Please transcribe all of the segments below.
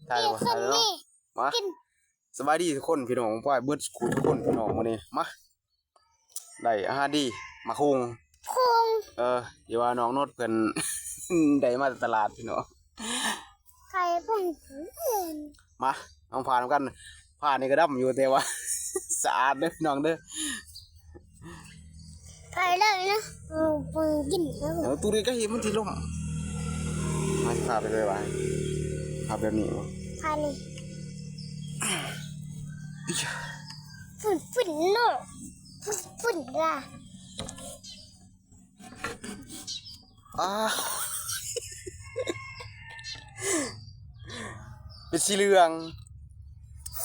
ຖ່າຍແລ້ວບໍ່ ຖ່າຍແລ້ວເນາະ ມາ ສະບາຍດີທຸກຄົນພີ່ນ້ອງປ້າຍເບິດສູ່ທຸກຄົນພີ່ນ້ອງ ມື້ນີ້ມາ ໄດ້ອາຫານດີ ໝາກຫຸ່ງ ຫຸ່ງ ເອີ ທີ່ວ່ານ້ອງນົດເພິ່ນໄດ້ມາແຕ່ຕະຫຼາດພີ່ນ້ອງ ໄຂ່ເພິ່ນ ມາ ລອງຜ່ານຳກັນ ຜ້ານີ້ກໍດຳຢູ່ ແຕ່ວ່າສະອາດເດີພີ່ນ້ອງເດີ ໄປເລີຍນະ ເອີ ເບິ່ງກິນເດີ ເອີ ຕູນີ້ກໍເຫັນມັນຊິລົ້ມ ມາ ຊິພາໄປເລີຍວ່າ ພາແບບນີ້ບໍ່ ພານີ້ ອີຫຍັງ ຝືນໆເນາະ ຝືນໆລະ ອ້າ ເປັນສີເຫຼືອງ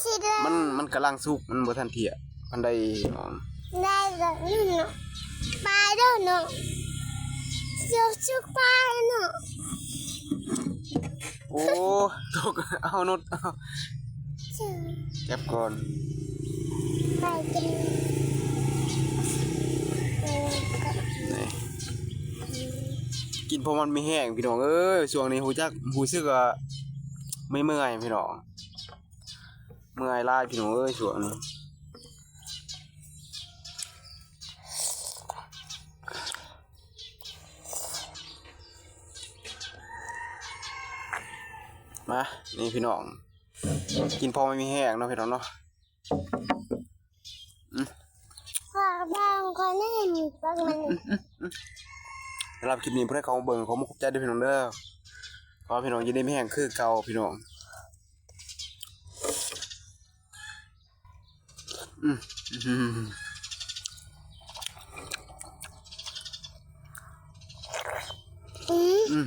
ສີເຫຼືອງ ມັນ ມັນກຳລັງສຸກ ມັນບໍ່ທັນທຽບປານໃດ ໄດ້ແບບນີ້ເນາະ ປາເດີເນາະ ສຸກໆປາເນາະ. ໂອ້ ຕົກ ເອົາ ນຸດ ເອົາ ຈັບກ່ອນ ໄປກິນ ນີ້ ກິນເພາະມັນມີແຮງພີ່ນ້ອງເອີຍ ຊ່ວງນີ້ຮູ້ຈັກ ຮູ້ສຶກວ່າເມື່ອຍໆພີ່ນ້ອງ ເມື່ອຍຫຼາຍພີ່ນ້ອງເອີຍ ຊ່ວງນີ້ ມາ ນີ້ພີ່ນ້ອງ ກິນພໍມັນມີແຮງເນາະພີ່ນ້ອງເນາະ ອືມ ຂໍບາງຄົນໃຫ້ມີປາກມັນ ສຳລັບຄລິບນີ້ຜູ້ໃດເຂົ້າມາເບິ່ງ ຂໍຂອບໃຈເດີພີ່ນ້ອງເດີ ຂໍໃຫ້ພີ່ນ້ອງຢູ່ດີມີແຮງຄືເກົ່າພີ່ນ້ອງ. ອືມ ອືມ ອືມ